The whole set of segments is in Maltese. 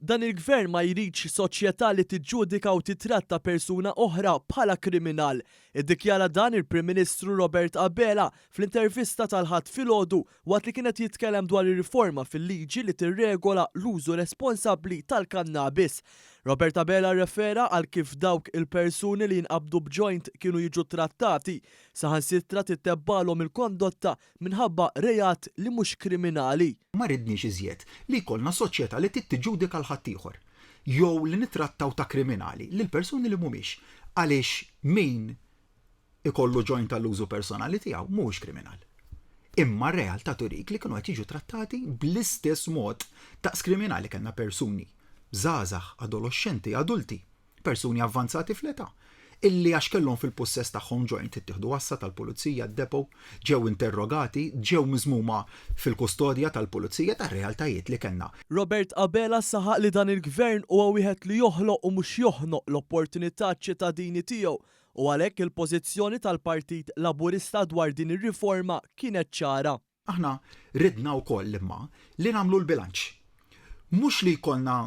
Dan il-Gvern ma jridx soċjetà li tiġġudika u titratta persuna oħra bħala kriminal. Iddikjara dan il-Prim Ministru Robert Abela fl-intervista tal-Ħadd filgħodu waqt li kien qed jitkellem dwar ir-riforma fil-liġi li tirregola l-użu responsabbli tal-kannabis. Robert Abela rrefera għal kif dawk il-persuni li jinqabdu b'joint kienu jiġu trattati, saħansitra tittebbalhom il-kondotta minħabba reat li mhux kriminali. Ma ridniex iżjed li jkollna soċjetà li trid tiġġudika 'l ħaddieħor jew li nittrattaw ta' kriminali lil persuni li mhumiex, għaliex min ikollu joint għall-użu personali tiegħu mhuwiex kriminal. Imma r-realtà turik li kienu qed jiġu trattati bl-istess mod daqs kriminali. Kellna persuni żgħażagħ, adoloxxenti, adulti, persuni avvanzati fl-età, illi għax kellhom fil-pussess tagħhom joint ittieħdu għassa tal-pulizija, d-depot, ġew interrogati, ġew miżmuma fil-kustodja tal-pulizija tar-realtajiet li kellna. Robert Abela saħaq li dan il-Gvern huwa wieħed li joħloq u mhux joħnoq l-opportunità għaċ-ċittadini tiegħu u għalhekk il-pożizzjoni tal-Partit Laburista dwar din ir-riforma kienet ċara. Aħna ridna wkoll imma li nagħmlu l-bilanċ. Mhux li jkollna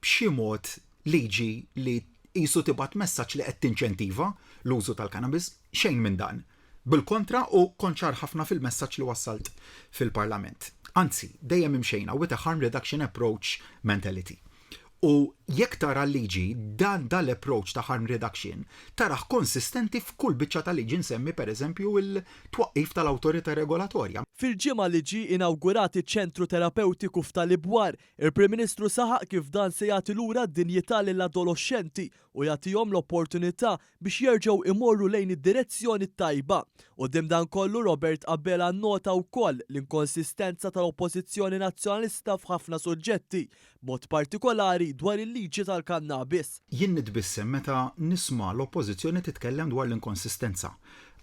b'xi mod liġi li qisu tibgħat messaġġ li qed tinċentiva l-użu tal-cannabis, xejn minn dan. Bil-kontra u kont ċar ħafna fil-messaġġ li wassalt fil-Parlament. Anzi, dejjem imxejna with a harm reduction approach mentality. U jekk tara l-liġi, dan dal-approach ta' harm reduction tarah konsistenti f'kull biċċa ta' liġi nsemmi pereżempju l-twaqqif tal-awtorità regolatorja. Fil-ġimgħa li ġie inawgurat iċ-ċentru terapewtiku f'Tal-Ibwar, il-Prim Ministru saħaq kif dan se jagħti lura d-dinjità lill-adoloxxenti u jagħtihom l-opportunità biex jerġgħu imorru lejn id-direzzjoni t-tajba. Quddiem dan kollu Robert Abela nnota wkoll l-inkonsistenza tal-Oppożizzjoni Nazzjonalista f'ħafna suġġetti, b'mod partikolari dwar il-liġi tal-kannabis. Jien nitbissem meta nisma' l-Oppożizzjoni titkellem dwar l-inkonsistenza.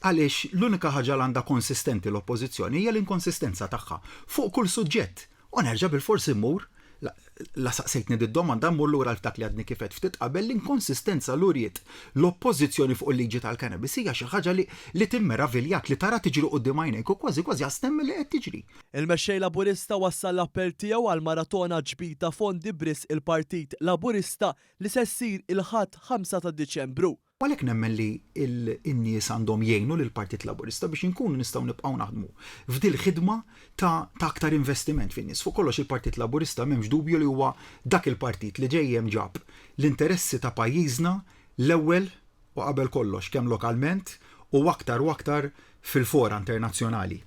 Għaliex l-unika ħaġa l għandha konsistenti l-Oppożizzjoni hija l-inkonsistenza tagħha fuq kull suġġett. U nerġa' bilfors immur, la saqsejtni did-domanda, mmur lura għal dak li għadni kif għedt ftit qabel, l-inkonsistenza li uriet l-Oppożizzjoni fuq il-liġi tal-cannabis hija xi ħaġa li li timmeraviljak, li tara tiġri quddiem għajnejk u kważi kważi għas temmen li qed tiġri. Il-Mexxej Laburista wassal l-appell tiegħu għall-maratona ġbid ta' fondi b'risq il-Partit Laburista li se ssir il-Ħadd 5 ta' Diċembru. U għalhekk nemmen li n-nies għandhom jgħinu lill-Partit Laburista biex inkunu nistgħu nibqgħu naħdmu f'dil-ħidma ta' ta' aktar investiment fin-nies. Fuq kollox il-Partit Laburista m'hemmx dubju li huwa dak il-partit li dejjem ġab l-interessi ta' pajjiżna l-ewwel u qabel kollox kemm lokalment u aktar u aktar fil-fora internazzjonali.